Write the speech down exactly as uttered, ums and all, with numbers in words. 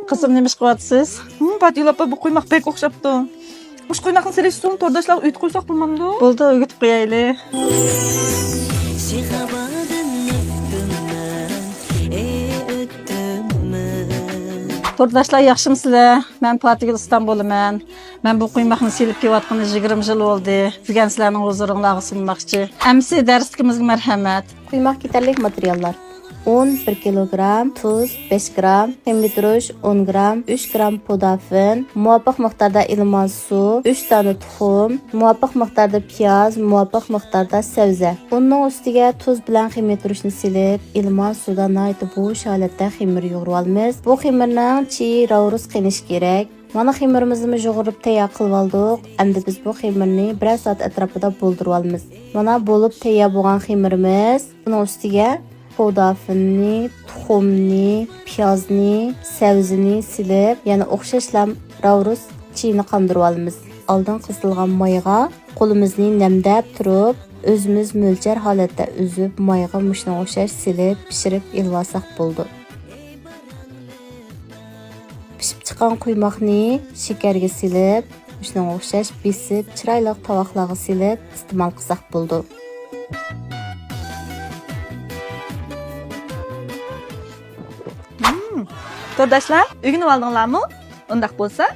قىزىم، نېمە ئىش قىلىۋاتىسىز؟ ھىم، پاتىگۈل ئاپا، بۇ قۇيماق بەك ئوخشاپتۇ. مۇشۇ قۇيماقنى سېلىش ئۇسۇلىنى تورداشلارغا ئۆگىتىپ قويساق بولمامدۇ؟ بولدى، ئۆگىتىپ قويايلى. تورداشلار، ياخشىمۇسىلەر؟ مەن پاتىگۈل ئىستانبۇلىمەن. مەن بۇ قۇيماقنى سېلىپ كېلىۋاتقىنى يىگىرمە يىل بولدى. بۈگۈن سىلەرنىڭ ھۇزۇرۇڭلارغا سۇنماقچى. ئەمىسە دەرسلىكىمىزگە مەرھەمەت. قۇيماق كېتەرلىك ماتېرىياللار: ئۇن بىر كىلوگرام، تۇز بەش گرام، خېمىر تۇرۇش ئون گرام، ئۈچ گرام پودافىن، مۇۋاپىق مىقداردا ئىلمان سۇ، ئۈچ دانە تۇخۇم، مۇۋاپىق مىقداردا پىياز، مۇۋاپىق مىقداردا سەۋزە. ئۇننىڭ ئۈستىگە تۇز بىلەن خېمىر تۇرۇشنى سېلىپ، ئىلمان سۇدا ناھايىتى بوش ھالەتتە خېمىر يۇغۇرۇۋالىمىز. بۇ خېمىرنىڭ چىيى راۋرۇس قېنىشى كېرەك. مانا خېمىرىمىزنىمۇ يۇغۇرۇپ تەييار قىلىۋالدۇق. ئەمدى بىز بۇ خېمىرنى بىرەر سائەت ئەتراپىدا بولدۇرۇۋالىمىز. مانا بولۇپ تەييار بولغان خېمىرىمىز. بۇنىڭ ئۈستىگە پودافىننى، تۇخۇمنى، پىيازنى، سەۋزىنى سېلىپ، يەنە ئوخشاشلا راۋرۇس چىيىنى قاندۇرۇۋالىمىز. ئالدىن قىزىتىلغان مايغا قولىمىزنى نەمدەپ تۇرۇپ، ئۆزىمىز مۆلچەر ھالەتتە ئۈزۈپ، مايغا مۇشۇنىڭغا ئوخشاش سېلىپ، پىشۇرۇپ ئېلىۋالساق بولىدۇ. پىشىپ چىققان قۇيماقنى شېكەرگە سېلىپ، مۇشۇنىڭغا ئوخشاش بېسىپ، چىرايلىق تاۋاقلارغا سېلىپ ئىستېمال قىلساق بولىدۇ. تورداشلار، ئۆگىنىۋالدىڭلارمۇ؟ ئۇنداق بولسا،